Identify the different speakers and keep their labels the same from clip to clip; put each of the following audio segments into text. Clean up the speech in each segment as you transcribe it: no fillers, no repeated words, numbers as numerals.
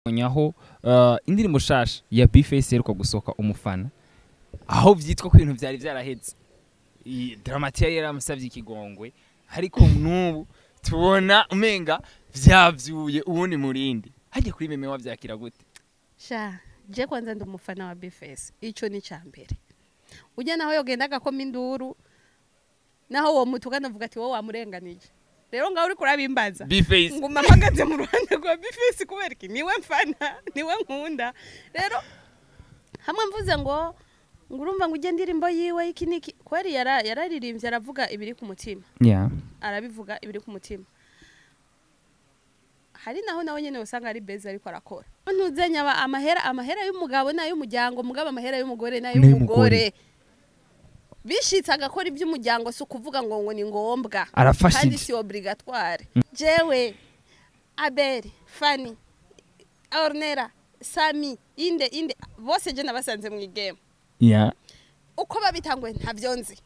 Speaker 1: Nyaho indirimbo shasha ya B-Face iheruka gusohoka, "Umufana", aho vyitwa ko ibintu vyari vyaraheze. Drama T yari yaramusavye ikigongwe, ariko n'ubu tubona umenga vyavyuye uwundi murindi. Hajya kuri meme wavyakira gute?
Speaker 2: Sha, je kwanza ndi umufana wa B-Face, ico ni ca mbere. Ujya naho yogenda agakoma induru, naho uwo mutukana avuga ati: "Wowe wamurenganije." Rero ngaho uriko urabimbaza,
Speaker 1: B-Face.
Speaker 2: Nguma mpagaze mu ruhande rwa B-Face. Kubera iki? Niwe mfana, niwe nkunda. Rero hamwe mvuze ngo urumva ngo ujye indirimbo yiwe iki niki, kweri yararirimbye, aravuga ibiri ku mutima. Arabivuga ibiri ku mutima. Hari naho nawe nyene usanga ari beza, ariko arakora ntuzenya amahera y'umugabo n'ay'umuryango, mugabo amahera y'umugore n'ay'umugore. Bishitse agakora iby'umuryango, si ukuvuga ngo ni ngombwa kandi.
Speaker 1: Arafashije.
Speaker 2: Si obligatoire. Jewe, Abel, Fani, Ornera, Sami, inde inde, bose je nabasanze mu igame. Uko babitanguye ntavyo nzi,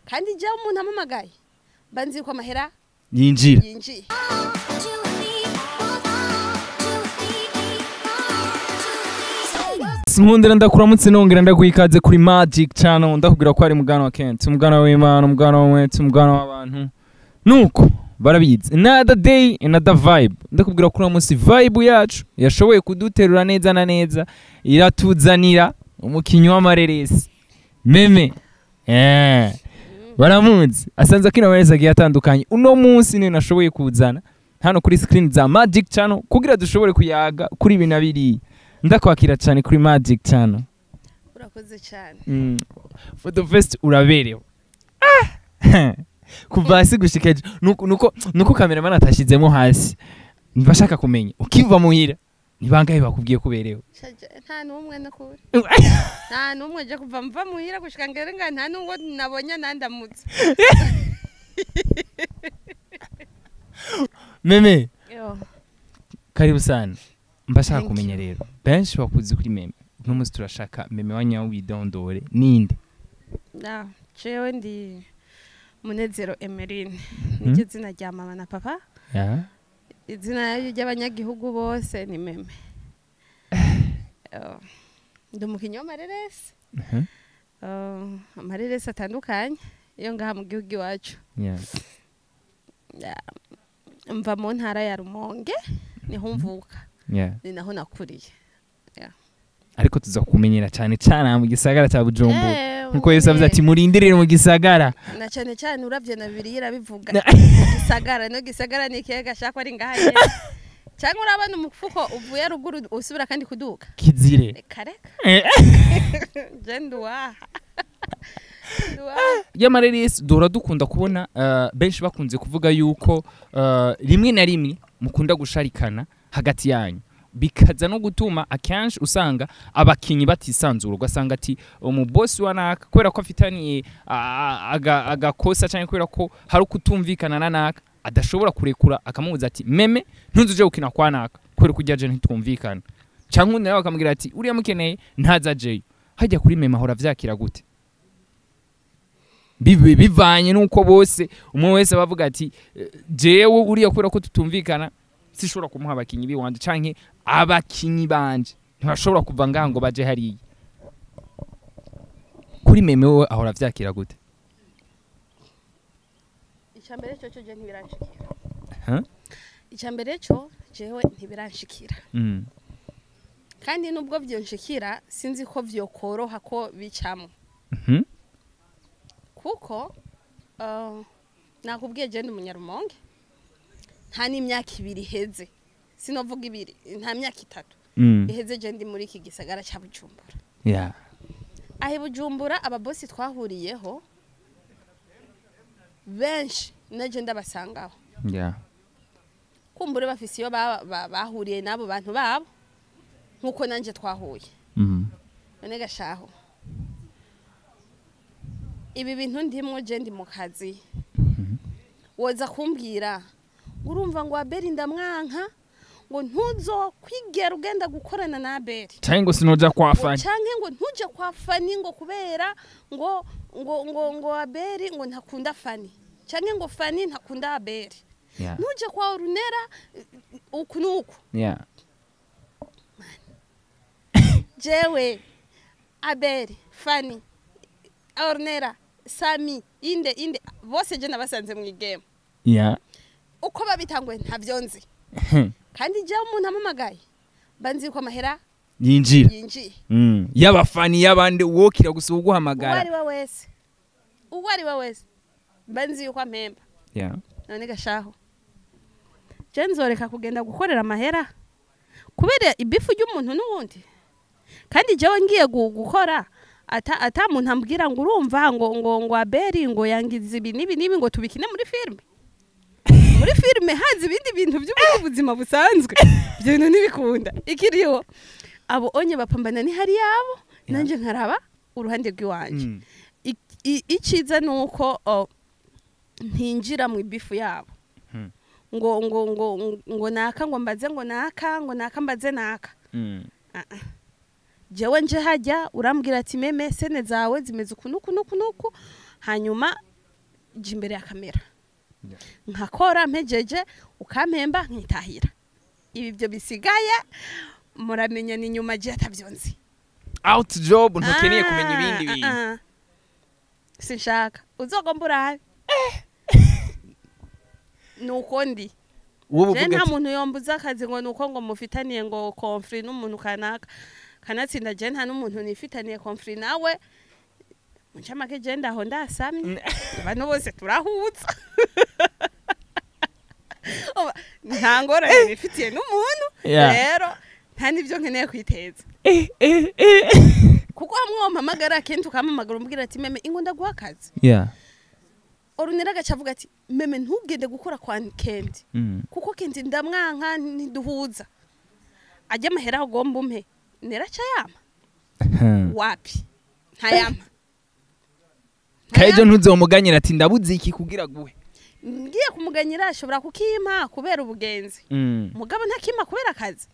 Speaker 2: kandi jewe umuntu amamagaye mba nzi ko amahera
Speaker 1: yinjira.
Speaker 2: Yinjiye.
Speaker 1: Nkundira ndakuramutse, nongera ndaguha ikaze kuri Magic Channel. Ndakubwira ko ari mugana wa Kent, umugana w'Imana, umugana w'umwete, umugana w'abantu, nuko barabizi. Another day, another vibe. Ndakubwira ko uno munsi vibe yacu yashoboye kuduterura neza na neza, iratuzanira umukinyi w'amareresi Meme. Baramuzi, asanze akina amareresi agiye atandukanye. Uno munsi niyo nashoboye kuzana hano kuri screen za Magic Channel kugira dushobore kuyaga kuri ibi na biriya. Ndakwakira cyane kuri Magic Channel.
Speaker 2: Urakoze cyane.
Speaker 1: For the first, uraberewe. Kuva hasi gushika hejuru. Nuko cameraman atashizemo hasi. Ndashaka kumenya, ukiva muhira ni bangahe bakubwiye kuberewe?
Speaker 2: Nta n'umwe nukuri, nta n'umwe. Je kuva mva muhira gushika ngere nga, nta n'uwo nabonye nandamutse.
Speaker 1: Meme.
Speaker 2: Yo.
Speaker 1: Karibu sana. Mbashaka
Speaker 2: Thank
Speaker 1: kumenya rero, benshi bakuzi kuri Meme. Uno munsi turashaka Meme wa nyawe, widondore, ninde?
Speaker 2: Na jewe ndi Munezero Emeline, niryo zina rya mama na papa. Izina ry'abanyagihugu bose ni Meme. Yo. Ndi umukinyi w'amareresi. Amareresi atandukanye yo ngaha mu gihugu iwacu. Ya, mva mu ntara ya Rumonge, niho mvuka, ni naho nakuriye.
Speaker 1: Ariko tuza kumenyera cyane cyane mu gisagara cya Bujumbura, nkuko Yesu avuze
Speaker 2: nyene.
Speaker 1: ati: "Murindirire mu gisagara."
Speaker 2: Na cyane cyane uravye na Bibiliya irabivuga. Gisagara no gisagara ni ikiyaga shaka ari ngaha nyene, cyangwa urabona umufuko uvuye ruguru usubira kandi kuduka.
Speaker 1: Kizire.
Speaker 2: Reka reka. Je nduwaha.
Speaker 1: Y'amareresi duhora dukunda kubona, benshi bakunze kuvuga yuko rimwe na rimwe mukunda gusharikana hagati yanyu, bikaza no gutuma akenshi usanga abakinyi batisanzura, ugasanga ati umubosi wa naka, kubera ko afitaniye agakosa cyangwa kubera ko hari ukutumvikana na naka, adashobora kurekura akamubuza ati: "Meme, ntuze uje gukina kwa naka kubera ko ujya je ntitwumvikana", cyangwa undi nawe akamubwira ati: "Uriya mukeneye, ntaza ajeyo." Hajya kuri Meme ahora vyakira gute, bivanye nuko bose umwe wese bavuga ati: "Jewe uriya kubera ko tutumvikana sishobora kumuha abakinyi biwanje, canke abakinyi banje ntibashobora kuva ngaha ngo baje hariya"? Kuri Meme wowe ahora vyakira gute?
Speaker 2: Icambere cyo je ntibiranshikira.
Speaker 1: Huh?
Speaker 2: Icambere cyo jewe ntibiranshikira. Kandi nubwo vyonshikira, sinzi ko vyokoroha ko bicamo, kuko nakubwiye, je ndi umunyarumonge. Nta n'imyaka 2 iheze, sinovuga 2, nta myaka 3 iheze je ndi muri iki gisagara cya Bujumbura. Aho i Bujumbura, ababosi twahuriyeho benshi naje ndabasangaho. Kumbure bafise iyo bahuriye n'abo bantu babo nk'uko nanjye twahuye. None gashaho, ibi bintu ndimwo, je ndi mu kazi. Woza kumbwira ngo urumva ngo Abeli ndamwanka, ngo ntuzo kwigera ugenda gukorana na Abeli,
Speaker 1: Canke ngo sinoja kwa
Speaker 2: ngo
Speaker 1: Fani.
Speaker 2: Canke ngo ntuje kwa Fani, ngo kubera ngo Abeli ngo ntakunda Fani, canke ngo Fani ntakunda Abeli. Ntuje kwa Orunera, uku nuku. Jewe Abel, Fani, Ornera, Sami, inde inde, bose je nabasanze mu igame. Uko babitangwe ntavyo nzi. Kandi je umuntu amamagaye banzi ko amahera
Speaker 1: yinjira.
Speaker 2: Yinjiye.
Speaker 1: Y'abafani y'abandi wokira gusa uguhamagara.
Speaker 2: Uwari we wese. Uwari we wese. Banzi yuko ampemba. None gashaho. Je nzoreka kugenda gukorera amahera kubera ibifu ry'umuntu n'uwundi. Kandi jewe ngiye gukora ata muntu ambwira ngo urumva ngo ngo ngo Abeli ngo yangize ibi nibi nibi ngo tubikine muri filme. Muri filme hazi ibindi bintu by'ubuzima busanzwe. Ibyo bintu ntibikunda. Ikiriho abo onye bapambana ni hari yabo nanje nkaraba uruhande rw'iwanje. Iciza nuko ntinjira mu ibifu yabo. Ngo ngo ngo ngo naka ngo mbaze ngo naka ngo naka mbaze naka. Jewe nje hajya urambwira ati meme sene zawe zimeze uku nuku nuku hanyuma je imbere ya kamera. Nkakora mpejeje ukampemba nkitahira. Ibi byo bisigaye muramenya ni nyuma je atavyonzi.
Speaker 1: Out job ntukeneye kumenya ibindi bintu.
Speaker 2: Sinshaka uzogomba urabe. Nuko ndi. Je nta muntu yombuza akazi ngo nuko ngo mufitaniye ngo conflit n'umuntu kanaka. Kanatsinda je nta n'umuntu nifitaniye conflit nawe. Muncamake je ndaho ndasamye. Abantu bose turahutsa. Nta ngorane nifitiye n'umuntu. Rero nta nivyo nkeneye kwiteza. Kuko hamwe wampamagara kenshi ukampamagara umbwira ati meme ingo ndaguha akazi. Orunera gaca avuga ati meme ntugende gukora kwa Kendi. Kuko Kendi ndamwanka ntiduhuza. Ajya amahera agomba umpe. Neraca yama. Wapi? Ntayama.
Speaker 1: Kaejo ntuzomuganyira ati ndabuze iki kugira guhe.
Speaker 2: Ngiye kumuganyira ashobora kukimpa kubera ubugenzi. Mugabo ntakimpa kubera akazi.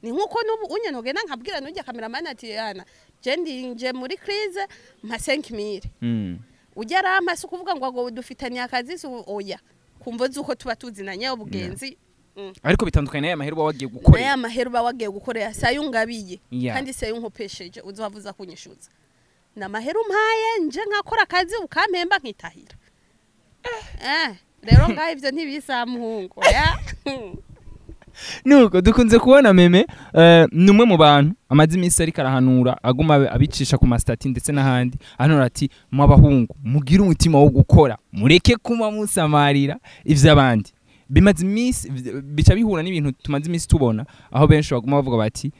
Speaker 2: Ni nkuko nubu unye nogenda nkabwira nujya cameraman ati yana je ndinje muri crise mpa 5000. Ujya arampa si ukuvuga ngo ngo dufitanye akazi si oya kumvo zuko tuba tuzinanye ubugenzi.
Speaker 1: Ariko bitandukanye n'aya mahera uba wagiye gukorera.
Speaker 2: N'aya mahera uba wagiye gukorera sayo ngabiye kandi sayo nkopesheje uzohavuza kunyishuza. Na mahera umpaye nje nkakora akazi ukampemba nkitahira. Rero ngaho ivyo ntibisa muhungu.
Speaker 1: Nuko dukunze kubona meme numwe mu bantu amaze iminsi ariko arahanura aguma abicisha ku mastati ndetse n'ahandi anora ati mu abahungu mugira umutima wo gukora mureke kuma musamarira ivy'abandi. Bimaze iminsi bica bihura n'ibintu tumaze iminsi tubona aho benshi baguma bavuga bati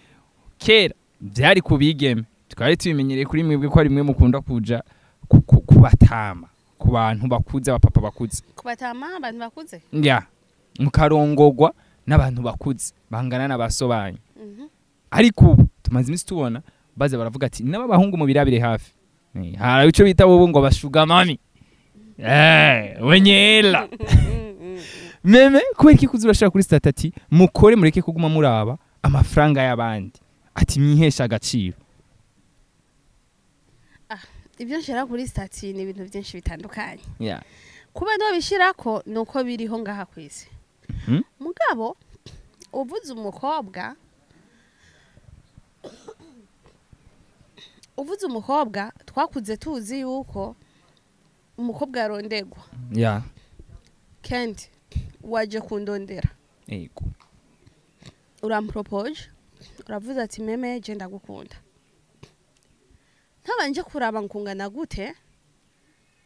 Speaker 1: kera byari kubigeme twari tubimenyereye kuri mwebwe ko ari mwe mukunda kuja kubatama ku bantu bakuze abapapa bakuze.
Speaker 2: Kubatama abantu bakuze?
Speaker 1: Mukarongogwa n'abantu bakuze bangana n'abasobanyi. Ariko ubu tumaze iminsi tubona baze baravuga ati n'aba bahungu mu birabire hafi. Hari ico bita bobo ngo bashuga mami. Wenyela. Meme kubera iki kuzurashaka kuri statati mukore mureke kuguma muraba amafaranga y'abandi ati mwihesha agaciro.
Speaker 2: Ibyo nshira kuri stati ni ibintu byinshi bitandukanye. Kuba no bishirako nuko biriho ngaha kwisi. Mugabo uvuze umukobwa twakuze tuzi yuko umukobwa yarondegwa. Kendi waje kundondera.
Speaker 1: Yego.
Speaker 2: Urampropose uravuze ati meme je ndagukunda. Ntabanje kuraba nkungana gute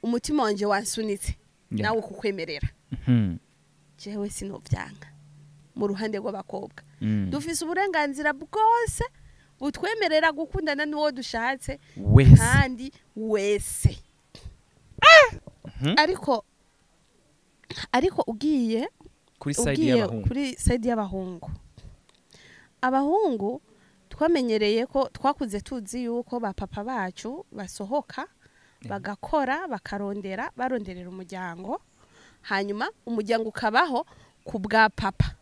Speaker 2: umutima wanje wansunitse nawe kukwemerera. Jewe sinovyanga mu ruhande rw'abakobwa. Dufise uburenganzira bwose butwemerera gukundana n'uwo dushatse kandi wese. Ariko ugiye
Speaker 1: kuri side y'abahungu.
Speaker 2: Kuri side y'abahungu. Abahungu twamenyereye ko twakuze tuzi yuko ba papa bacu basohoka bagakora bakarondera baronderera umuryango hanyuma umuryango ukabaho ku bwa papa.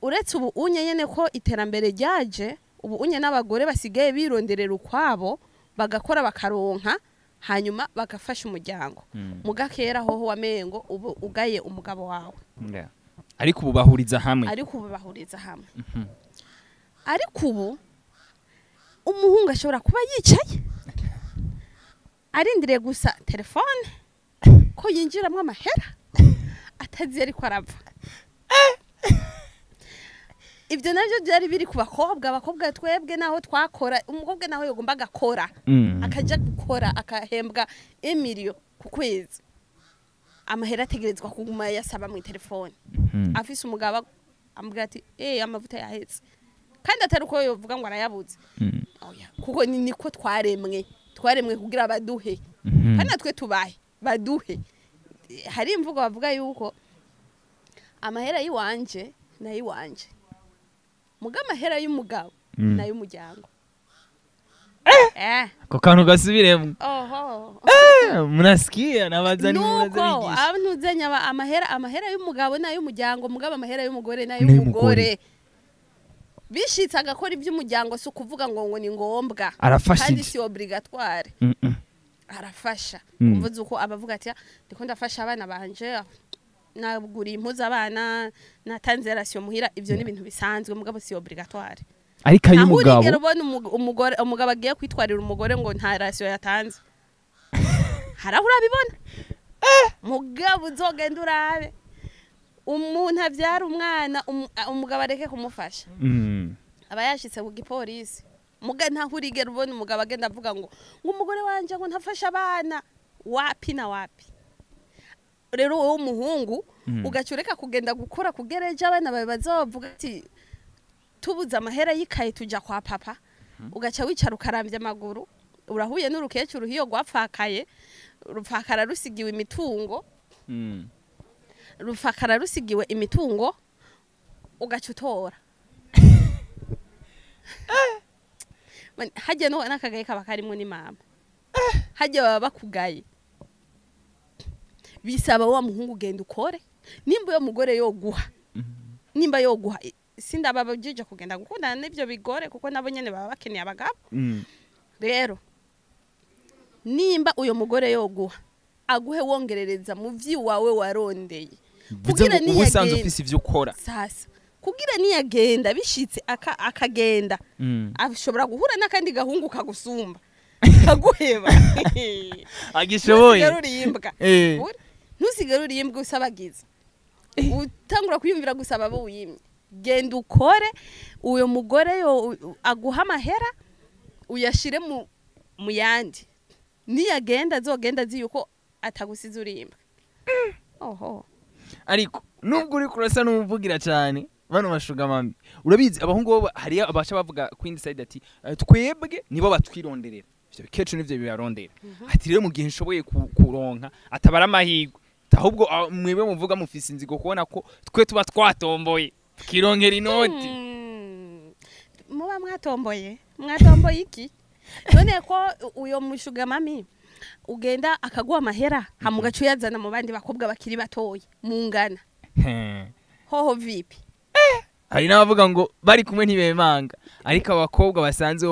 Speaker 2: Uretse ubu unye nyene ko iterambere ryaje ubu unye n'abagore basigaye bironderera ukwabo bagakora bakaronka hanyuma bagafasha umuryango. Mugakera hoho wamengo ubu ugaye umugabo wawe.
Speaker 1: Ariko ubu bahuriza hamwe.
Speaker 2: Ariko ubu umuhungu ashobora kuba yicaye arindiriye gusa telefone ko yinjiramwo amahera, atazi ariko arapfa. Ibyo nabyo byari biri ku bakobwa. Abakobwa twebwe naho twakora, umukobwa naho yagomba agakora, akaja gukora akahembwa emiliyo ku kwezi, amahera ategerezwa kuguma yasaba mu telefone. Afise umugabo amubwira ati amavuta yahetse, kandi atari uko yovuga ngo arayabuze. Oya, kuko niko twaremwe, twaremwe kugira baduhe. Kandi natwe tubahe baduhe. Hari imvugo bavuga yuko amahera yiwanje nayiwanje, muga amahera y'umugabo nay'umuryango.
Speaker 1: Ako kantu gasubiremo.
Speaker 2: Oho.
Speaker 1: Murasikia nabazani.
Speaker 2: Nuko abantuzenya amahera y'umugabo nay'umuryango, mugabo amahera y'umugore nay'umugore. Bishitse agakora iby'umuryango, si ukuvuga ngo ni ngombwa, kandi si obligatoire. Arafasha. Umvuze uko abavuga ati ndiko ndafasha abana banje, naguriye impuzu abana, natanze ration muhira, ivyo ni ibintu bisanzwe, mugabo si obligatoire.
Speaker 1: Ariko ay'umugabo
Speaker 2: urigera ubona umugore, umugabo agiye kwitwarira umugore ngo nta ration yatanze? Haraho urabibona? Mugabo uzogenda urabe umuntu abyara umwana, umugabo areke kumufasha, aba yashitse ku gipolisi. Muga ntaho urigera ubona umugabo agenda avuga ngo umugore wanje ngo ntafasha abana, wapi na wapi. Rero wowe umuhungu ugacureka kugenda gukora kugereje abana bawe bazovuga ati tubuze amahera y'ikaye tuja kwa papa, ugaca wicara ukarambya amaguru, urahuye n'urukecuru hiyo gwapfakaye, rupfakara rusigiwe imitungo, rupfakara rusigiwe imitungo, ugaca utora. Hajya no nakagaye kaba karimo ni mama, hajya baba bakugaye. Bisaba wa muhungu genda ukore, nimba yo mugore yoguha, nimba yoguha, sindababujije kugenda gukundana n'ibyo bigore, kuko nabo nyene baba bakeneye abagabo. Rero nimba uyo mugore yoguha, aguhe wongerereza mu vyiwawe warondeye,
Speaker 1: kugira ni ubusanzwe ufise ivyo ukora.
Speaker 2: Sasa kugira niyagenda bishitse akagenda, ashobora guhura n'akandi gahungu kagusumba kaguheba.
Speaker 1: Agishoboye.
Speaker 2: Ntusigare uri imbwa usabagiza, utangura kwiyumvira gusaba abo wimye. Genda ukore, uyo mugore yo aguha amahera uyashire mu yandi, niyagenda azogenda azi yuko atagusize uri imbwa. Oho.
Speaker 1: Ariko nubwo uri kurasa n'umuvugira cyane bano bashuga mami, urabizi abahungu bo hari abasha bavuga queen side ati twebwe nibo batwironderera, ivyo bikecu nivyo bibarondera. Ati rero mu gihe nshoboye kuronka atabara amahirwe, ahubwo mwebwe muvuga mufise inzigo kubona ko twe tuba twatomboye tukironkera inoti.
Speaker 2: Muba mwatomboye, mwatomboye iki? None ko uyo mushuga mami ugenda akaguha amahera hamugacu yazana mu bandi bakobwa bakiri batoye mungana, hoho vipi?
Speaker 1: Hari n'abavuga ngo bari kumwe ntibemanga, ariko abakobwa basanze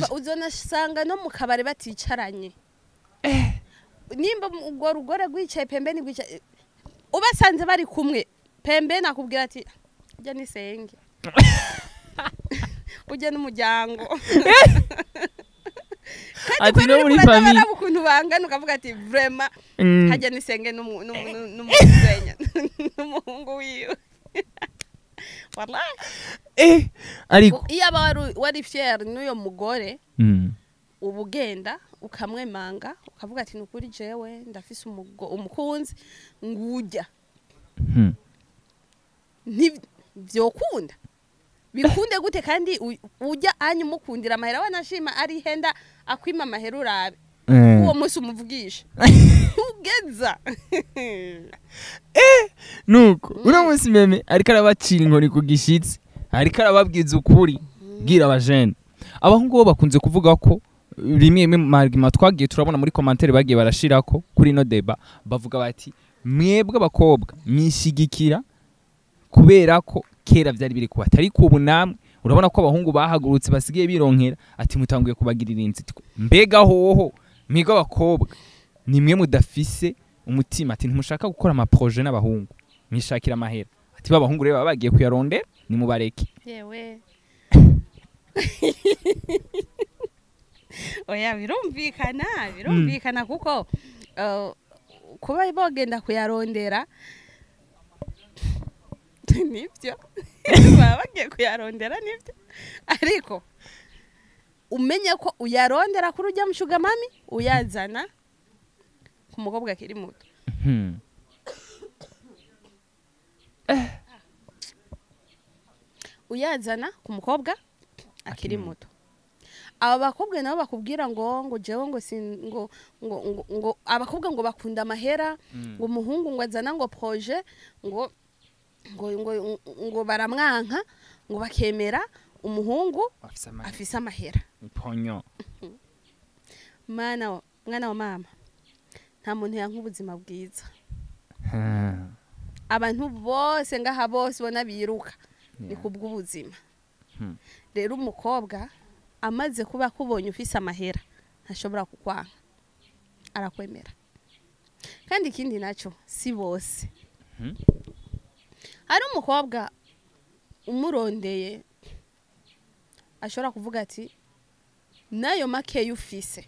Speaker 2: uzonasanga no mu kabare baticaranye. Nimba ubwo rugore rwicaye pembeni rwicaye, ubasanze bari kumwe pembeni akubwira ati ujya nisenge ujya n'umuryango.
Speaker 1: Ati no muri famille
Speaker 2: ukuntu bangana, ukavuga ati vraiment hajya nisenge n'umuzenya n'umuhungu wiwe. Wallahi.
Speaker 1: Ariko
Speaker 2: iyo aba wari fier n'uyo mugore, ubugenda ukamwemanga ukavuga ati nukuri jewe ndafise umukunzi ngujya. Ntivyokunda. Bikunde gute kandi ujya anyu mukundira amahera, wanashima ari henda akwima amahera urabe. Uwo munsi umuvugisha ugeza.
Speaker 1: Nuko uno munsi meme ariko arabacira inkoni ku gishitsi, ariko arababwiza ukuri bwira abajene. Abahungu bo bakunze kuvuga ko rimwe mu argument twagiye turabona muri commentaire bagiye barashirako kuri no deba, bavuga bati mwebwe abakobwa mwishigikira kubera ko kera vyari biri kuba, ariko ubu namwe urabona ko abahungu bahagurutse basigiye bironkera, ati mutanguye kubagirira inzitwe. Mbega hoho mwebwe abakobwa ni mwe mudafise umutima, ati ntimushaka gukora ama projet n'abahungu, mwishakira amahera, ati babahungu rero bagiye kuyarondera nimubareke.
Speaker 2: Yewe Oya, birumvikana kuko kuba bogenda kuyarondera nibyo, baba bagiye kuyarondera nibyo, ariko umenye ko uyarondera kuri ujya mushuga mami uyazana ku mukobwa akiri muto. Uyazana ku mukobwa akiri muto. Aba bakobwa nabo bakubwira ngo jewe ngo ngo ngo ngo abakobwa ngo bakunda amahera, ngo umuhungu ngo azana ngo projet ngo ngo ngo ngo baramwanka ngo bakemera umuhungu afise amahera.
Speaker 1: Ponyo.
Speaker 2: Mwana wa mama, nta muntu yanka ubuzima bwiza. Abantu bose ngaha bose bona biruka ni kubw'ubuzima. Rero umukobwa amaze kuba kubonye ufise amahera ntashobora kukwanga, arakwemera. Kandi ikindi naco si bose. Hari umukobwa umurondeye ashobora kuvuga ati nayo make ufise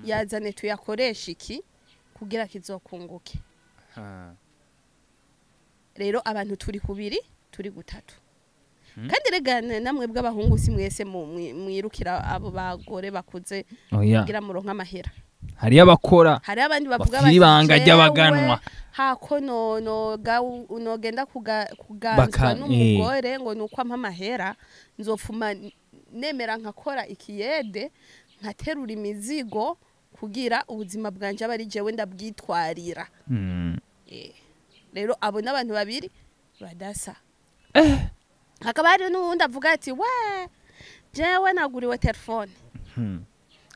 Speaker 2: yazane tuyakoresha iki kugira kizokunguke. Rero abantu turi kubiri turi gutatu. Kandi rega namwe bw'abahungu si mwese mwirukira abo bagore bakuze kugira muronka amahera.
Speaker 1: Hari abakora,
Speaker 2: hari abandi bavuga bati
Speaker 1: ibanga ry'abaganwa
Speaker 2: hako no nogenda kuganzwa n'umugore ngo nuko ampa amahera nzofuma nemera nkakora ikiyede nkaterura imizigo kugira ubuzima bwanje abari jewe ndabwitwarira. Rero abo n'abantu babiri badasa. Hakaba hari n'uwundi avuga ati we jewe naguriwe telefone,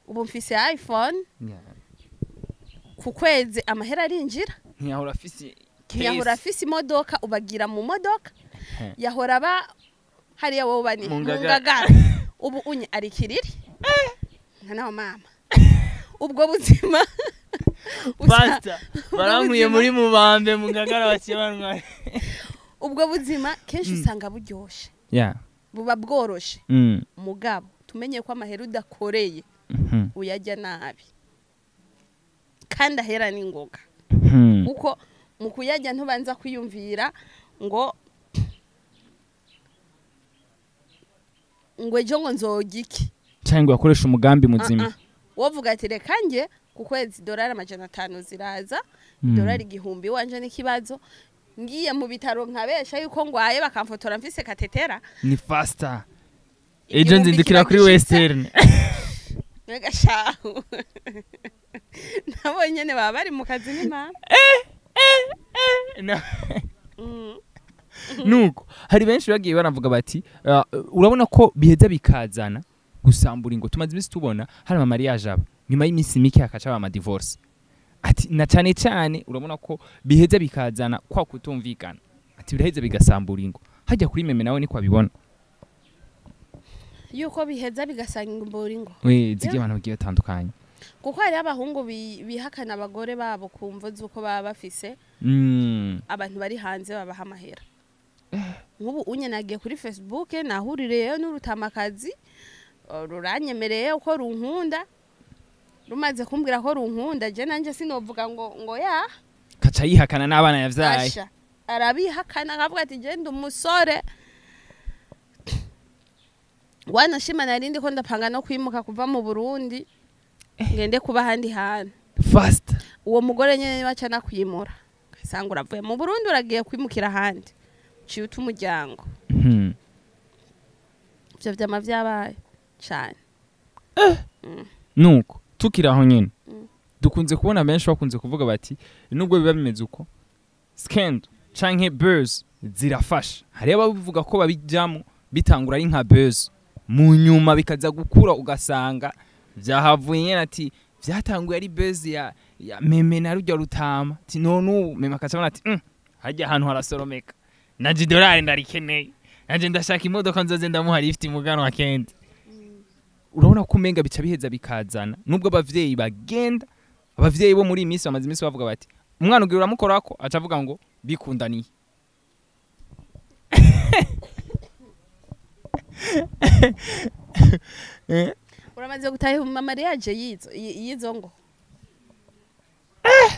Speaker 2: ubu mfise iPhone, ku kwezi amahera arinjira. Ntiyahora afise imodoka, ubagira mu modoka, yahora ba hariya wowe bani mu Ngagara, ubu unye ari kiriri mwana wa mama. Ubwo buzima
Speaker 1: Pastor barankuye muri mubambe mu Ngagara bakibanwa.
Speaker 2: Ubwo buzima kenshi usanga buryoshe, buba bworoshe. Mugabo tumenye ko amahera udakoreye uyajya nabi, kandi ahera n'ingoga. Kuko mu kuyajya ntubanza kwiyumvira ngo ejo ngo nzoga iki,
Speaker 1: cyangwa yakoresha umugambi muzima.
Speaker 2: Wovuga ati reka nge ku kwezi $500 ziraza, $1000 wanje n'ikibazo, ngiye mu bitaro nkabesha yuko ngwaye bakamfotora mfise katetera
Speaker 1: ni faster, ejo nzindukira kuri Western.
Speaker 2: Ngashaho nabo nyene baba bari mu kazi ni mama.
Speaker 1: Nuko hari benshi bagiye baravuga bati urabona ko biheza bikazana gusambura ingo. Tumaze iminsi tubona hari ama mariage aba nyuma y'iminsi mike hakaca aba ama divorce. Ati na cyane cyane urabona ko biheza bikazana kwa kutumvikana, ati biraheza bigasambura ingo. Hajya kuri meme nawe niko abibona
Speaker 2: yuko biheza bigasambura ingo.
Speaker 1: We zige abantu bagiye batandukanye,
Speaker 2: kuko hari abahungu bihakana abagore babo kumvo zuko baba bafise abantu bari hanze babaha amahera. Nk'ubu unye nagiye kuri Facebook nahurireyo n'urutamakazi ruranyemereye uko runkunda, rumaze kumbwira ko runkunda je nanje sinovuga ngo ya
Speaker 1: kaca yihakana n'abana yavyaye.
Speaker 2: Arabihakana akavuga ati je ndi umusore wanashima narindi ko ndapanga no kwimuka kuva mu Burundi ngende kuba handi hantu
Speaker 1: fast.
Speaker 2: Uwo mugore nyene baca nakwimura kasanga uravuye mu Burundi uragiye kwimukira handi uciye utumuryango. Ivyo vyama vyabaye cyane.
Speaker 1: Nuko tukiraho nyene dukunze kubona benshi bakunze kuvuga bati nubwo biba bimeze uko scandal canke buzz zirafasha. Hari abavuga ko babijamo bitangura ari nka buzz, mu nyuma bikaza gukura ugasanga byahavuye nyene ati byatanguye ari buzz ya meme na rujya rutama, ati none ubu meme akacabona ati hajya ahantu harasoromeka naje dolari ndarikeneye, naje ndashaka imodoka nzoze ndamuha lift mugano wa Kent. Urabona ko umenga bica biheza bikazana nubwo abavyeyi bagenda, abavyeyi bo muri iminsi bamaze iminsi bavuga bati umwana ugira uramukorako aca avuga ngo bikundaniye.
Speaker 2: Uramaze gutaha mu mariage yizo ngo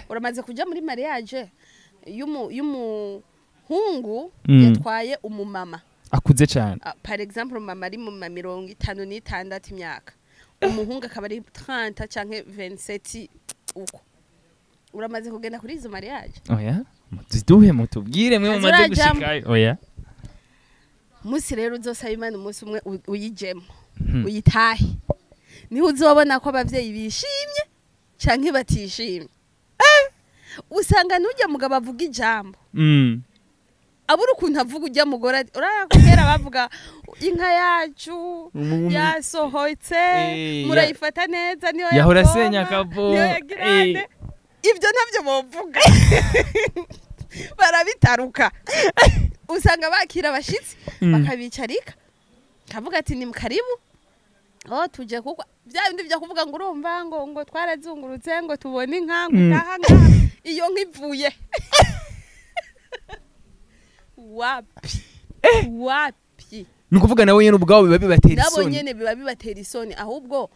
Speaker 2: uramaze kuja muri mariage y'umuhungu yatwaye umumama
Speaker 1: akuze cyane.
Speaker 2: Par exemple mama ari mu 56 imyaka, umuhungu akaba ari 30 canke 27 uko. Uramaze kugenda kuri izo mariage?
Speaker 1: Oya, muduhe mutubwire mwe mumaze gushikayo. Oya,
Speaker 2: musi rero uzosaba Imana umunsi umwe uyijemo uyitahe, niho uzobona ko abavyeyi bishimye canke batishimye. Usanga nujya mugabo avuga ijambo abura ukuntu avuga ujya mugore urakubwira bavuga inka yacu yasohotse murayifata neza niyo
Speaker 1: yahora asenya akavo
Speaker 2: ibyo ntabyo bovuga barabitaruka. Usanga bakira abashitsi bakabicarika kavuga ati ni mkaribu oh tuje kuko bya bindi byo kuvuga ngo urumva ngo twarazungurutse ngo tubone inka ngo tahanga iyo nkivuye wapi wapi.
Speaker 1: Ni kuvuga nawe nyene ubwabo biba bibatera isoni,
Speaker 2: nabo nyene biba bibatera isoni. Ahubwo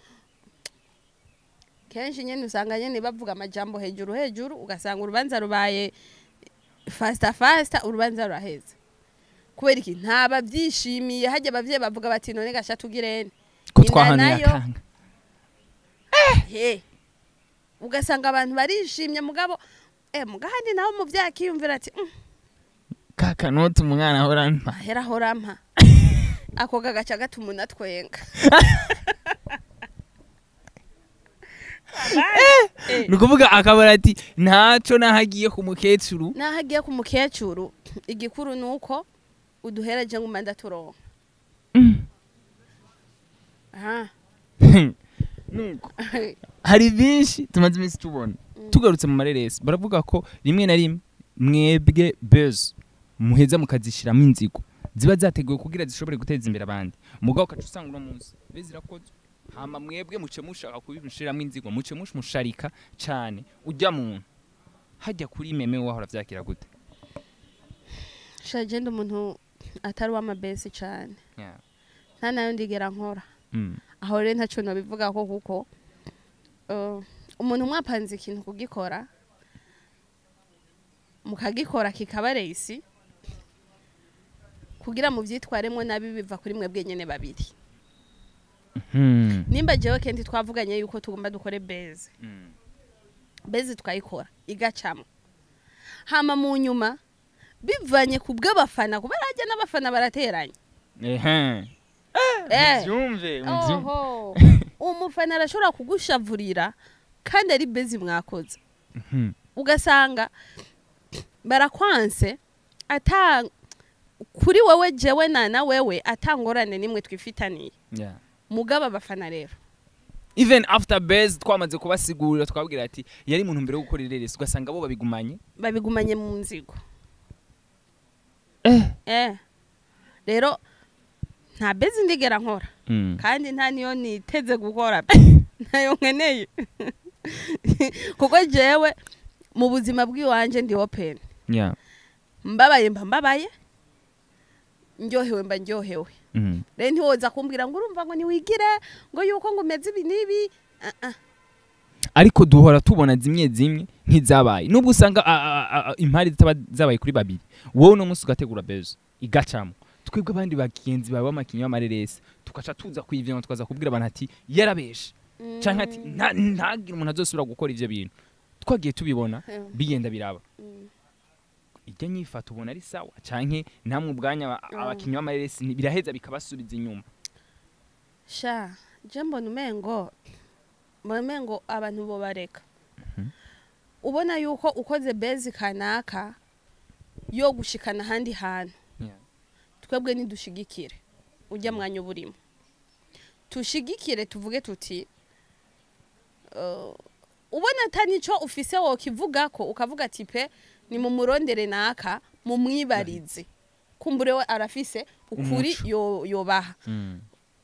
Speaker 2: kenshi nyene usanga nyene bavuga amajambo hejuru hejuru, ugasanga urubanza rubaye faster faster, urubanza ruraheze. Kubera iki? Nta bavyishimiye. Hajya abavyeyi bavuga bati none gasha tugirene
Speaker 1: ko twahanuye akanga.
Speaker 2: Ugasanga abantu barishimye mugabo mugahandi naho muvyayi akiyumvira ati
Speaker 1: kaka noti umwana ahora mpa
Speaker 2: ahera ahora mpa ako gagaca gatuma unatwenga.
Speaker 1: Ni ukuvuga akabara ati ntaco nahagiye ku mukecuru,
Speaker 2: nahagiye ku mukecuru. Igikuru nuko uduhereje ngo manda turonka.
Speaker 1: Nuko hari byinshi tumaze iminsi tubona. Tugarutse mu mareresi baravuga ko rimwe na rimwe mwebwe buzz muheza mukazishiramo inzigo ziba zateguwe kugira zishobore guteza imbere abandi, mugabo ukaca usanga uno munsi bezirakozwe hama mwebwe muce mushaka kubishiramo inzigo, muce musharika cyane ujya muntu hajya kuri meme wahora vyakira gute?
Speaker 2: Shaje ndi umuntu atari w'amabesi cyane, nta nayo ndigera nkora. Aho rero ntaco nobivuga ko kuko umuntu mwapanze ikintu kugikora mukagikora kikaba reisi kugira mu vyitwaremwo nabi biva kuri mwebwe nyene babiri. Nimba jewe kendi twavuganye yuko tugomba dukore beze, beze tukayikora igacamo, hama mu nyuma bivanye kubw'abafana kubera hajya n'abafana barateranye.
Speaker 1: Muvyumve.
Speaker 2: Umufana arashobora kugushavurira kandi ari beze mwakoze, ugasanga barakwanse ata kuri wewe jewe na wewe atangorane nimwe twifitaniye. Mugaba abafana rero
Speaker 1: even after base twamaze kubasigurira twabwira ati yari muntu mbere yo gukora ireresi, ugasanga bo babigumanye
Speaker 2: mu nzigo. Rero nta base ndigera nkora kandi nta niyo niteze gukora nayo nkeneye kuko jewe mu buzima bw'iwanje ndi open. Mbabaye mba mbabaye, ndyohewe mba ndyohewe. Rero ntiwoza kumbwira ngo urumva ngo niwigire ngo yuko ngo umeze ibi nibi.
Speaker 1: Ariko duhora tubona zimwe zimwe ntizabaye, nubwo usanga impari zitaba zabaye kuri babiri, wowe no munsi ugategura beze igacamo, twebwe abandi bagenzi bawe b'amakinyo y'amareresi tukaca tuza kwivyo tukaza kubwira abantu ati yarabeshe canke ati ntagira umuntu azosubira gukora ivyo bintu. Twagiye tubibona bigenda biraba. Ijya nyifata ubona ari sawa canke namwe ubwanya abakinyi b'amareresi biraheza bikabasubiza inyuma?
Speaker 2: Sha je mbona umengo abantu bo bareka. Ubona yuko ukoze base kanaka yo gushikana handi hantu, twebwe nidushigikire ujya mwanya uburimo, tushigikire tuvuge tuti ubona atanico ufise wokivuga ko ukavuga ati pe ni mumurondere naka mumwibarize kumbure we arafise ukuri yobaha.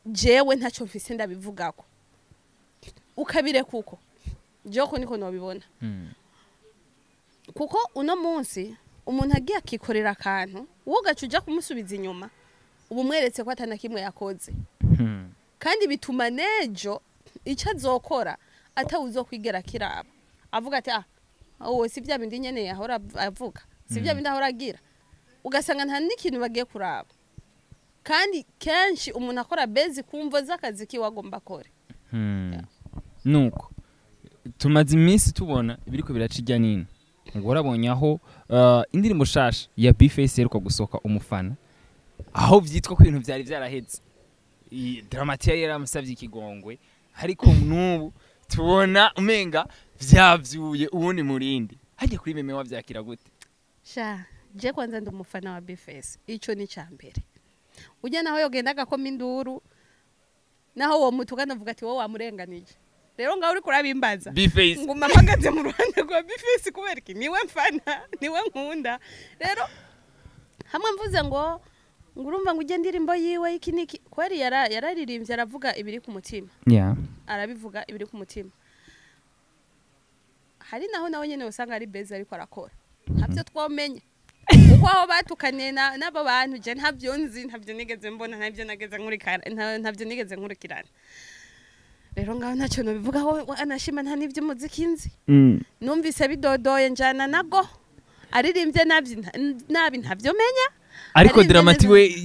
Speaker 2: Jewe ntaco mfise ndabivugako ukabire kuko joko niko nobibona. Kuko uno munsi umuntu agiye akikorera akantu wowe ugaca uja kumusubiza inyuma ubu mweretse ko atana kimwe yakoze. Kandi bituma nejo icyo azokora atawuzokwigera kiraba, avuga ati ah, wowe si bya bindi nyene yahora avuga, si bya bindi ahora agira, ugasanga nta n'ikintu bagiye kuraba. Kandi kenshi umuntu akora buzz kumvo z'akazi kiwe agomba akore.
Speaker 1: Nuko tumaze iminsi tubona ibiriko biraca ijya nino, ngo warabonye aho indirimbo shasha ya B-Face iheruka gusohoka, Umufana, aho vyitwa ko ibintu vyari vyaraheze. Drama T yari yaramusavye ikigongwe, ariko n'ubu tubona umenga vyavyuye uwundi murindi. Hajya kuri meme wavyakira gute?
Speaker 2: Sha, je kwanza ndi umufana wa B-Face, ico ni ca mbere. Ujya naho yogenda agakoma induru, naho uwo mutu ukanavuga ati wowe wamurenganije. Rero ngaho uriko urabimbaza,
Speaker 1: B-Face
Speaker 2: nguma mpagaze mu ruhande rwa B-Face kubera iki? Niwe mfana, niwe nkunda. Rero hamwe mvuze ngo urumva ngo ujye ndirimbo yiwe iki niki, kweri yararirimbye, aravuga ibiri ku mutima. Arabivuga ibiri ku mutima. Hari naho nawe nyene usanga ari beza ariko arakora, ntabyo twomenye kuko aho batukaniye n'abo bantu je ntabyo nzi, ntabyo nigeze mbona, ntabyo nageze nkurikirana, ntabyo nigeze nkurikirana. Rero ngaho ntacyo nobivugaho, anashima nta n'iby'umuziki nzi. Numvise bidodoye njana nago aririmbye nabi ntabyo menya.
Speaker 1: Ariko
Speaker 2: Aririmbye
Speaker 1: Drama T
Speaker 2: neza.
Speaker 1: we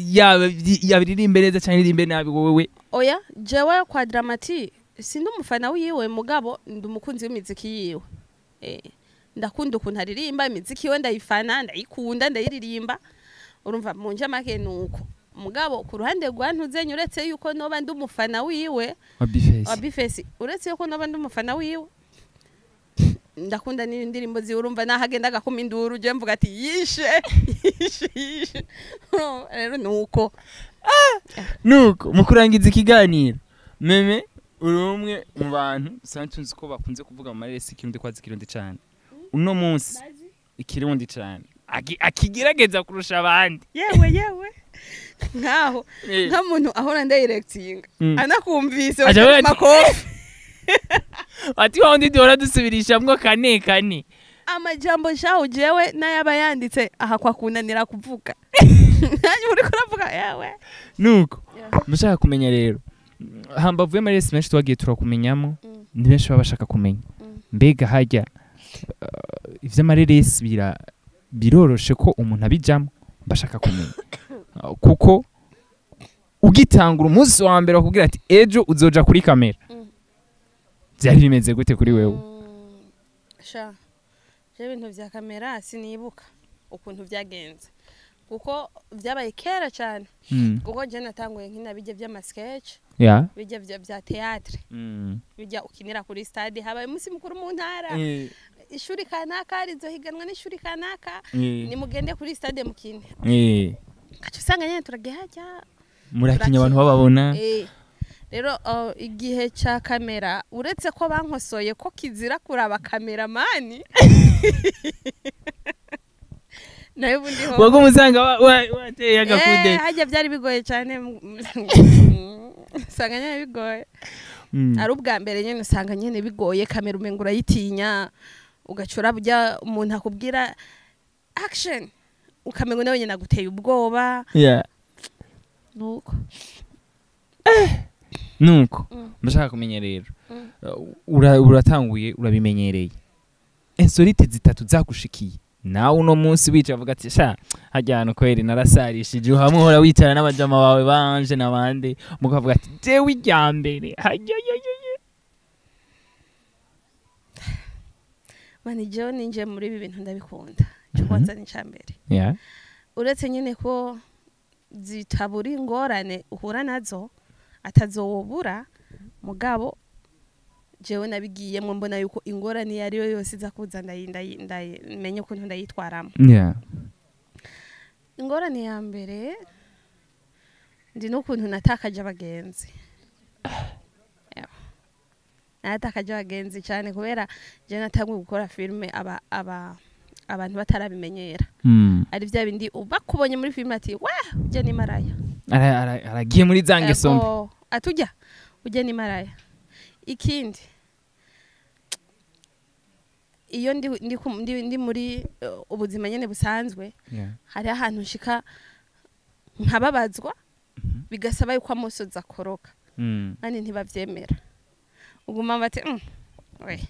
Speaker 1: yaba iririmbe neza cyangwa iririmbe nabi, wowe?
Speaker 2: Oya, jewe kwa Drama T sindi umufana wiwe, mugabo ndi umukunzi w'imiziki yiwe. Ndakunda ukuntu aririmba imiziki yiwe, ndayifana, ndayikunda, ndayiririmba. Urumva mu njamake nuko. Mugabo ku ruhande rwa ntuzenye, uretse yuko noba ndi umufana wiwe
Speaker 1: wa B-Face,
Speaker 2: wa B-Face, uretse yuko noba ndi umufana wiwe, ndakunda n'indirimbo ziwe. Urumva naho agenda agakoma induru, je mvuga ati yishe, yishe, yishe. Urumva, rero nuko.
Speaker 1: Nuko mu kurangiza ikiganiro, meme uri umwe mu bantu usanzwe tuzi ko bakunze kuvuga mu maresi ikirundi, kwazi ikirundi cyane uno munsi, ikirundi cyane akigerageza kurusha abandi.
Speaker 2: Yewe yewe, nkaho nka muntu ahora ndayirectinga anakumvise
Speaker 1: Aja avuga ati,
Speaker 2: makofi.
Speaker 1: Ati wa wundi duhora dusubirishamwo kane kane.
Speaker 2: Amajambo shaho jewe n'ayaba yanditse aha kwa kunanira kuvuga, nanjye uriko uravuga yewe.
Speaker 1: Nuko mushaka kumenya rero, hambavu y'amaresi menshi twagiye turakumenyamo, ni benshi baba bashaka kumenya mbega hajya ivy'amareresi biroroshe ko umuntu abijamo? Bashaka kumenya kuko ugitangura umunsi wa mbere bakubwira ati ejo uzoja kuri kamera, byari bimeze gute kuri wewe?
Speaker 2: Sha, je ibintu vya kamera sinibuka ukuntu vyagenze kuko vyabaye kera cyane, kuko je natanguye nkina bijya vy'amasketch, bijya vya théâtre, bijya ukinira kuri stade, habaye umunsi mukuru mu ntara, ishuri kanaka rizohiganwa n'ishuri kanaka, nimugende kuri stade mukine. Gaca usanga nyene turagiye hajya.
Speaker 1: Murakinya abantu bababona.
Speaker 2: Rero igihe ca kamera, uretse ko bankosoye ko kizira kuraba kameramani, nayo ubundi ho
Speaker 1: Wago musanga wateye agakude.
Speaker 2: Hajya byari bigoye cyane, usanga nyene bigoye. Ari ubwa mbere nyene usanga nyene bigoye, kamera umenga urayitinya, ugacura burya umuntu akubwira action ukamenga nawe nyene aguteye ubwoba. Nuko.
Speaker 1: Nuko ndashaka kumenya rero, uratanguye urabimenyereye, insolite zitatu zagushikiye nawe uno munsi wicaye avuga ati sha, hajya hantu kweri narasarishije, hamwe uhora wicara n'abajama bawe banje n'abandi mukavuga ati jewe irya mbere hajya ya ya ya.
Speaker 2: Mani, jewe ninjiye muri ibi bintu ndabikunda, cyo kwanza ni mbere. Uretse nyine ko zitabura ingorane uhura nazo, atazowobura, mugabo jewe nabigiyemwo mbona yuko ingorane iyo ariyo yose iza kuza ndayimenye ukuntu ndayitwaramo. Ingorane ya mbere ndi n'ukuntu natakaje abagenzi. Yeah. Natakaje abagenzi cyane kubera jewe natanguye gukora filime aba abantu batarabimenyera, ari bya bindi bakubonye muri filime ati wa ujya ni maraya.
Speaker 1: Aragiye muri za ngeso mbi.
Speaker 2: Ego, atujya ujya ni maraya. Ikindi, iyo ndi muri ubuzima nyene busanzwe, hari ahantu nshika nkababazwa, bigasaba yuko amosozi akoroka. Mani ntibavyemera, uguma bati we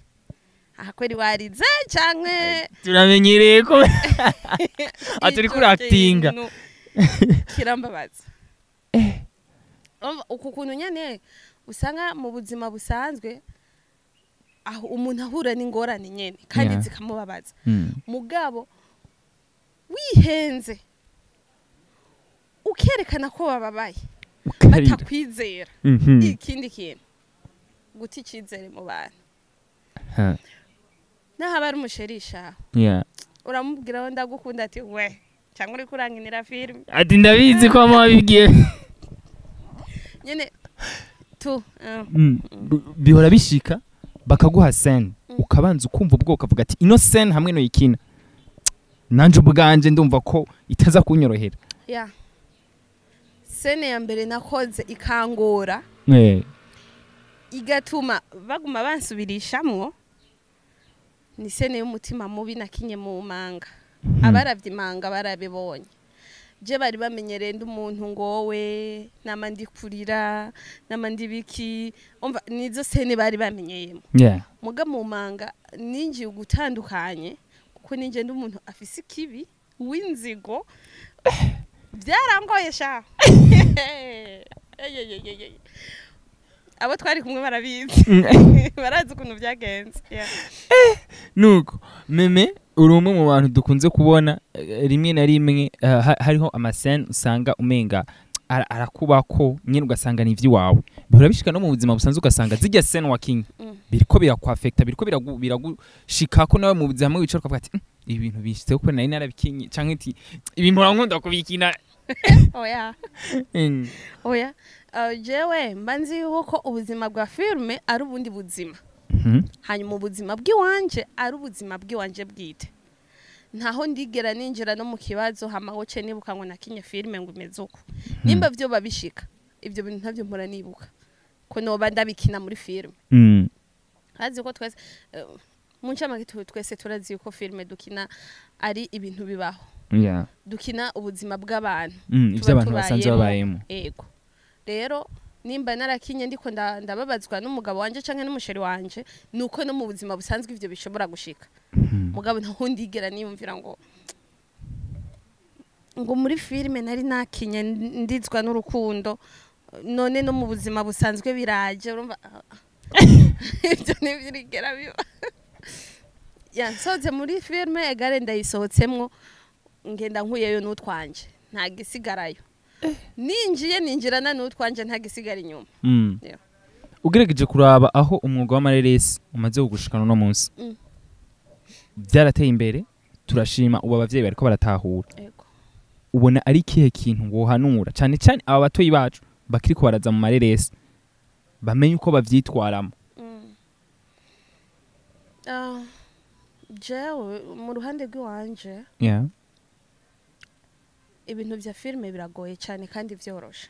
Speaker 2: aha kweri warize canke
Speaker 1: Turamenyereye ko atari
Speaker 2: Ico
Speaker 1: kuri actinga.
Speaker 2: kintu kirambabaza. Urumva, uku kuntu nyene usanga mu buzima busanzwe aho umuntu ahura n'ingorane nyene kandi zikamubabaza, mugabo wihenze ukerekana ko bababaye,
Speaker 1: Ukarira.
Speaker 2: batakwizera. Ikindi kintu, guta icizere mu bantu. Naho aba ari umusherisha, uramubwira ngo ndagukunda, ati we cyangwa uri kuranginira filime.
Speaker 1: Ati ndabizi ko mama wabibwiye.
Speaker 2: Nyene tu
Speaker 1: Bihora bishika bakaguha scène, ukabanza ukumva ubwoko, ukavuga ati ino scène hamwe no yikina nanje ubwanje ndumva ko itaza kunyorohera.
Speaker 2: Ya scène ya mbere nakoze ikangora, igatuma baguma bansubirishamwo, ni scène y'umutima mubi nakinye mu manga. Abaravye imanga barabibonye. Je bari bamenyereye ndi umuntu ngowe nama ndi kurira, nama ndi biki, umva nizo scène bari bamenyeyemo. Muga mu manga ninjiye ugutandukanye, kuko ninjye ndi umuntu afise ikibi w'inzigo. Byarangoye sha. Eyeyeyeye. Abo twari kumwe barabizi, barazi ukuntu byagenze. Yeah.
Speaker 1: Nuko meme uri umwe mu bantu dukunze kubona rimwe na rimwe hariho ama scène usanga umenga arakubako nyine, ugasanga ni ivy'iwawe. Bihora bishika no mu buzima busanzwe, ugasanga zirya scène wakinye biriko birakwafekta, biriko biragushikako nawe mu buzima hamwe wicara ukavuga ati: Ibi bintu bishitse kuko nari narabikinye," canke ati ibi mpora nkunda kubikina.
Speaker 2: Oya. Oya. Jewe mba nzi yuko ubuzima bwa filme ari ubundi buzima, hanyuma ubuzima bw'iwanje ari ubuzima bw'iwanje bwite. Ntaho ndigera ninjira no mu kibazo hama woce nibuka ngo nakinye filme ngo imeze uko. Nimba vyo babishika, ivyo bintu ntavyo mpora nibuka ko noba ndabikina muri filme. Azi ko twese mu ncamake twese turazi yuko filme dukina ari ibintu bibaho. Dukina ubuzima bw'abantu
Speaker 1: Ivyo
Speaker 2: tuba
Speaker 1: abantu basanzwe
Speaker 2: tubayemo.
Speaker 1: babayemo.
Speaker 2: Ego, rero nimba narakinye ndiko ndababazwa n'umugabo wanje canke n'umusheri wanje, nuko no mu buzima busanzwe ivyo bishobora gushika. Mugabo ntaho ndigera niyumvira ngo muri filime nari nakinye ndizwa n'urukundo, none no mu buzima busanzwe biraje. Urumva ibyo ntibyigera biba. Ya nsohotse muri filime egare ndayisohotsemwo, ngenda nkuyeyo n'utwanje, nta gisigarayo. Ninjiye ninjirana n'utwanje, nta gisigara inyuma. Yeah.
Speaker 1: Ugerageje kuraba aho umwuga w'amareresi umaze kugushikana uno munsi, byarateye imbere, turashima. Ubu abavyeyi bariko baratahura. Ubona ari ikihe kintu wohanura cyane cyane aba batoyi bacu bakiriko baraza mu mareresi, bamenye uko bavyitwaramo?
Speaker 2: Ah, jewe mu ruhande rw'iwanje, ibintu vya filime biragoye cyane kandi vyoroshe.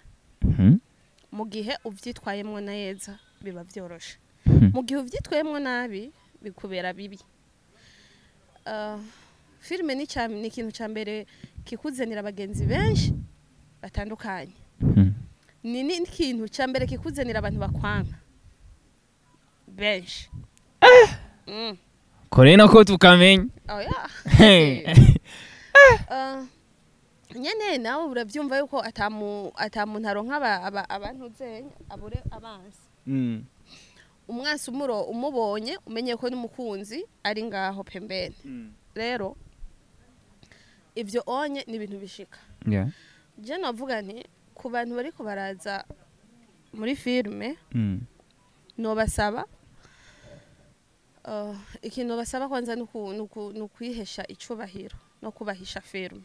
Speaker 2: Mu gihe uvyitwayemwo neza biba vyoroshe, mu gihe uvyitwayemwo nabi bikubera bibi. Filime ni ikintu ca mbere kikuzanira abagenzi benshi batandukanye, ni n'ikintu ca mbere kikuzanira abantu bakwanka benshi.
Speaker 1: Kore nako tukamenya.
Speaker 2: Oya. Nyene nawe uravyumva yuko atamuntu aronka abantu zenya abure abansi. Umwansi umuro umubonye umenye ko n'umukunzi ari ngaho pembeni. Rero ivyo onye ni ibintu bishika. Je navuga nti ku bantu bariko baraza muri filme, nobasaba ikintu basaba kwanza ni ukwihesha icubahiro no kubahisha filme,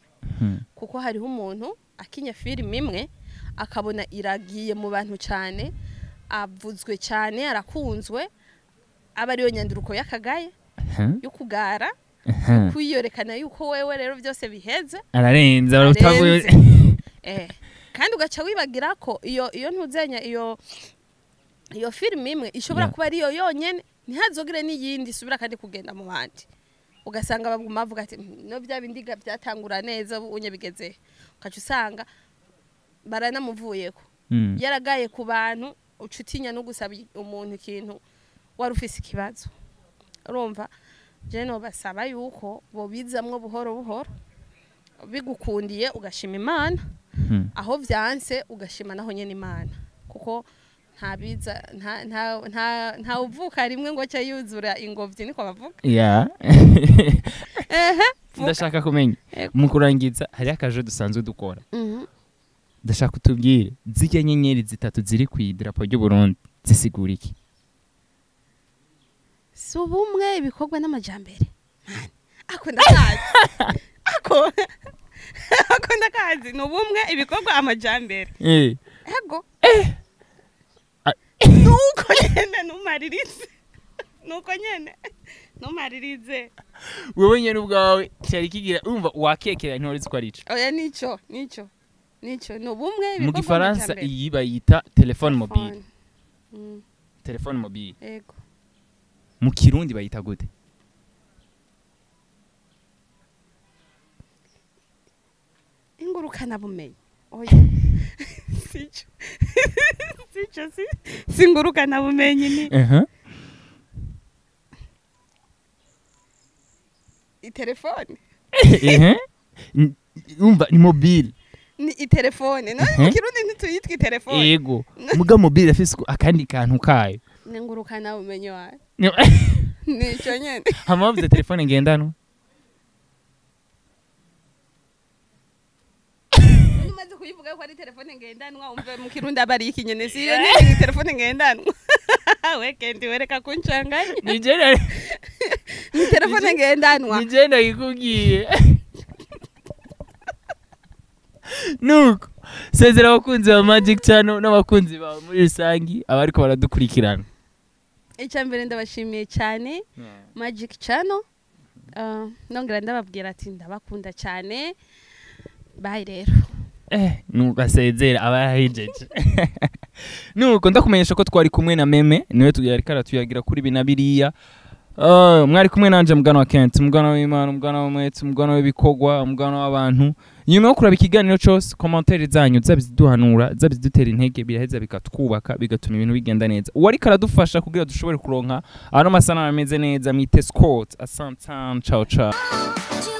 Speaker 2: kuko hariho umuntu akinya filime imwe akabona iragiye mu bantu cyane, avuzwe cyane, arakunzwe, aba ariyo nyanduruko y'akagaye yo kugara, kwiyerekana yuko wewe rero byose biheze.
Speaker 1: Ararenze arutavuye.
Speaker 2: Arenze. Kandi ugaca wibagira ko iyo ntuzenya iyo filime imwe ishobora kuba ariyo yonyene, ntihazogire n'iyindi isubira kandi kugenda mu bandi, ugasanga baguma bavuga ati: No bya bindi ga byatangura neza, ubu unye bigeze he?" Ugaca usanga baranamuvuyeko, yaragaye ku bantu. Ucutinya no gusaba umuntu ikintu wari ufise ikibazo. Urumva, je no basaba yuko bobizamwo buhoro buhoro, bigukundiye ugashima Imana, aho vyanse ugashima naho nyene Imana, kuko ntabiza nta uvuka rimwe ngo ace yuzura ingobyi, niko bavuga. Ehe.
Speaker 1: Ndashaka kumenya, mu kurangiza, hari akaje dusanzwe dukora. Ndashaka utubwire, zirya nyenyeri zitatu ziri ku idarapo ry'u Burundi zisigura iki?
Speaker 2: Si ubumwe, ibikorwa n'amajambere. Ako ndakazi, ako ndakazi, ni ubumwe, ibikorwa, amajambere. Ego, nuko nyene numaririze, nuko nyene numaririze.
Speaker 1: Wewe nyene ubwawe cyari kigira, urumva wakekera, ntore ko ari ico.
Speaker 2: Oya, nico ni ubumwe,
Speaker 1: Mu
Speaker 2: ibikorwa,
Speaker 1: Gifaransa
Speaker 2: amajambere.
Speaker 1: iyi bayita téléphone mobile. Téléphone mobile.
Speaker 2: Ego.
Speaker 1: Mu Kirundi bayita gute?
Speaker 2: Ingurukana bumenyi. Oya, sico, si ingurukana bumenyi, ni itelefone.
Speaker 1: Ehe, umva, ni mobile.
Speaker 2: Ni itelefone none mu Kirundi ntituyitwa itelefone?
Speaker 1: Ego, muga mobile afise akandi kantu kayo.
Speaker 2: Ni ingurukana bumenyi wawe, nico nyene.
Speaker 1: Hama bavuze telefone ngendanwa?
Speaker 2: None umaze kuyivuga ko ari telefone ngendanwa, umve mu Kirundi aba ari iki nyene? Si iyo nyene ni telefone ngendanwa? We kendi, wereka kuncanganya.
Speaker 1: Ni je.
Speaker 2: Ni telefone ngendanwa.
Speaker 1: Ni je ndakikubwiye. Nuko sezera abakunzi ba Magic Channel n'abakunzi bawe muri rusangi abariko baradukurikirana.
Speaker 2: Icya mbere, ndabashimiye cyane Magic Channel. Nongera ndababwira ati ndabakunda cyane. Bye rero.
Speaker 1: Nuko asezera aba yahejeje. Nuko ndakumenyesha ko twari kumwe na Meme, niwe yariko aratuyagira kuri ibi na biriya. Mwari kumwe nanje mugana wa Kent, umugana w'Imana, umugana w'umwete, umugana w'ibikorwa, umugana w'abantu. Nyuma yo kuraba ikiganiro cose, commentaire zanyu zaba iziduhanura, zaba izidutera intege, biraheza bikatwubaka, bigatuma ibintu bigenda neza. Uwariko aradufasha kugira dushobore kuronka ano masanamu ameze neza, mwite Scott. Asante, ciao ciao.
Speaker 3: You